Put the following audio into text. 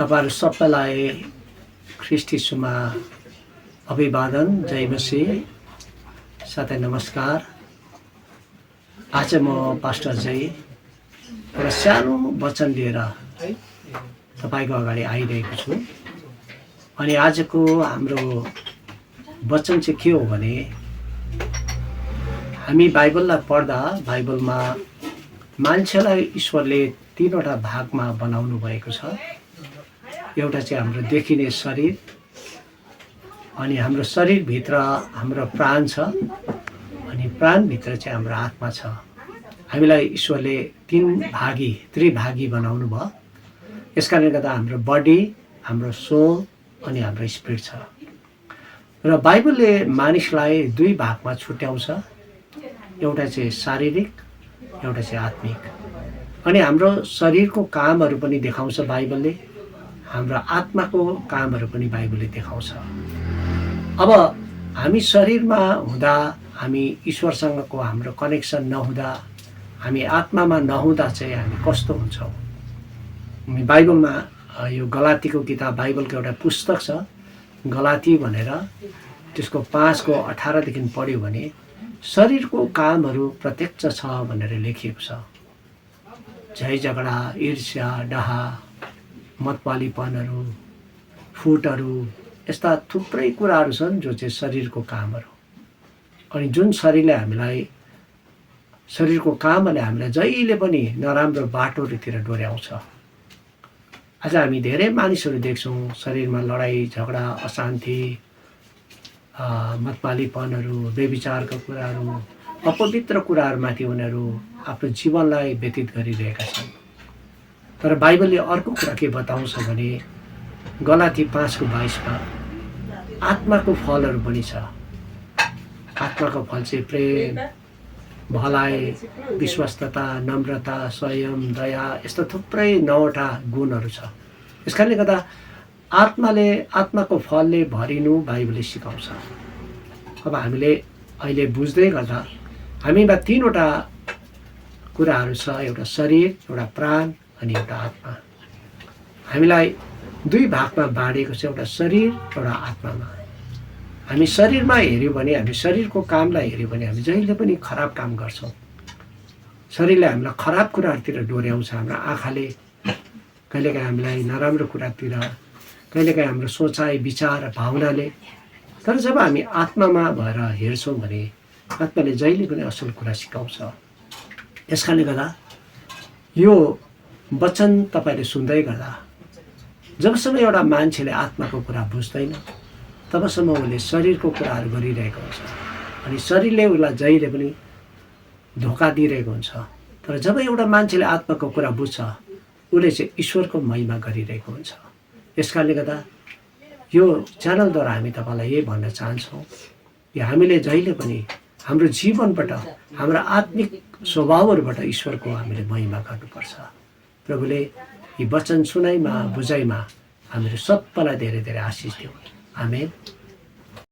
तपाईहरु सबैलाई ख्रीष्ट यीशुमा अभिवादन, जय मसीह, साथै नमस्कार। आज म पास्टर जय एउटा सानो वचन लिएर तपाईको अगाडि आइरहेको छु। अनि आजको हाम्रो वचन चाहिँ के हो भने, हामी बाइबललाई पढ्दा बाइबलमा मान्छेलाई ईश्वरले तीनवटा भागमा बनाउनु भएको छ। एउटा चाहिँ हाम्रो देखिने शरीर, अनि हाम्रो शरीरभित्र हाम्रो प्राण छ, अनि प्राणभित्र चाहिँ हाम्रो आत्मा छ। हामीलाई ईश्वरले त्रिभागी बनाउनु भयो। यसकारणले गर्दा हाम्रो बडी, हाम्रो सोल अनि हाम्रो स्पिरिट छ। र बाइबलले मानिसलाई दुई भागमा छुट्याउँछ, एउटा चाहिँ शारीरिक, एउटा चाहिँ आत्मिक। अनि हाम्रो शरीरको कामहरू पनि देखाउँछ बाइबलले, हाम्रो आत्माको कामहरू पनि बाइबलले देखाउँछ। अब हामी शरीरमा हुँदा, हामी ईश्वरसँगको हाम्रो कनेक्सन नहुँदा, हामी आत्मामा नहुँदा चाहिँ हामी कस्तो हुन्छौँ? हामी बाइबलमा यो गलातीको किताब, बाइबलको एउटा पुस्तक छ गलाती भनेर, त्यसको 5:18 देखि पढ्यो भने शरीरको कामहरू प्रत्यक्ष छ भनेर लेखिएको छ। झै झगडा, ईर्ष्या, डाहा, मतवालीपनहरू, फुटहरू, यस्ता थुप्रै कुराहरू छन् जो चाहिँ शरीरको कामहरू। अनि जुन शरीरको कामले हामीलाई जहिले पनि नराम्रो बाटोहरूतिर डोर्याउँछ। आज हामी धेरै मानिसहरू देख्छौँ, शरीरमा लडाइँ झगडा, अशान्ति, मतवालीपनहरू, व्यभिचारका कुराहरू, अपवित्र कुराहरूमाथि उनीहरू आफ्नो जीवनलाई व्यतीत गरिरहेका छन्। तर बाइबलले अर्को कुरा के बताउँछ भने, गलाती 5:22 आत्माको फलहरू पनि छ। आत्माको फल चाहिँ प्रेम, भलाइ, विश्वस्तता, नम्रता, संयम, दया, यस्तो थुप्रै 9वटा गुणहरू छ। यसकारणले गर्दा आत्माको फलले भरिनु बाइबलले सिकाउँछ। अब हामीले अहिले बुझ्दै गर्दा हामीमा तीनवटा कुराहरू छ, एउटा शरीर, एउटा प्राण अनि एउटा आत्मा। हामीलाई दुई भागमा बाँडेको छ, एउटा शरीर, एउटा आत्मामा। हामी शरीरमा हेऱ्यौँ भने, हामी शरीरको कामलाई हेऱ्यौँ भने हामी जहिले पनि खराब काम गर्छौँ। शरीरले हामीलाई खराब कुराहरूतिर डोर्याउँछ। हाम्रो आँखाले कहिलेकाहीँ हामीलाई नराम्रो कुरातिर, कहिलेकाहीँ हाम्रो सोचाइ, विचार, भावनाले। तर जब हामी आत्मामा भएर हेर्छौँ भने आत्माले जहिले पनि असल कुरा सिकाउँछ। यसकारणले गर्दा यो वचन तपाईँले सुन्दै गर्दा, जबसम्म एउटा मान्छेले आत्माको कुरा बुझ्दैन तबसम्म उसले शरीरको कुराहरू गरिरहेको हुन्छ, अनि शरीरले उसलाई जहिले पनि धोका दिइरहेको हुन्छ। तर जब एउटा मान्छेले आत्माको कुरा बुझ्छ, उसले चाहिँ ईश्वरको महिमा गरिरहेको हुन्छ। यसकारणले गर्दा यो च्यानलद्वारा हामी तपाईँलाई यही भन्न चाहन्छौँ कि हामीले जहिले पनि हाम्रो जीवनबाट, हाम्रो आत्मिक स्वभावहरूबाट ईश्वरको हामीले महिमा गर्नुपर्छ। प्रभुले यी वचन सुनाइमा, बुझाइमा हामीहरू सबैलाई धेरै धेरै आशिष दिउँ। आमेन।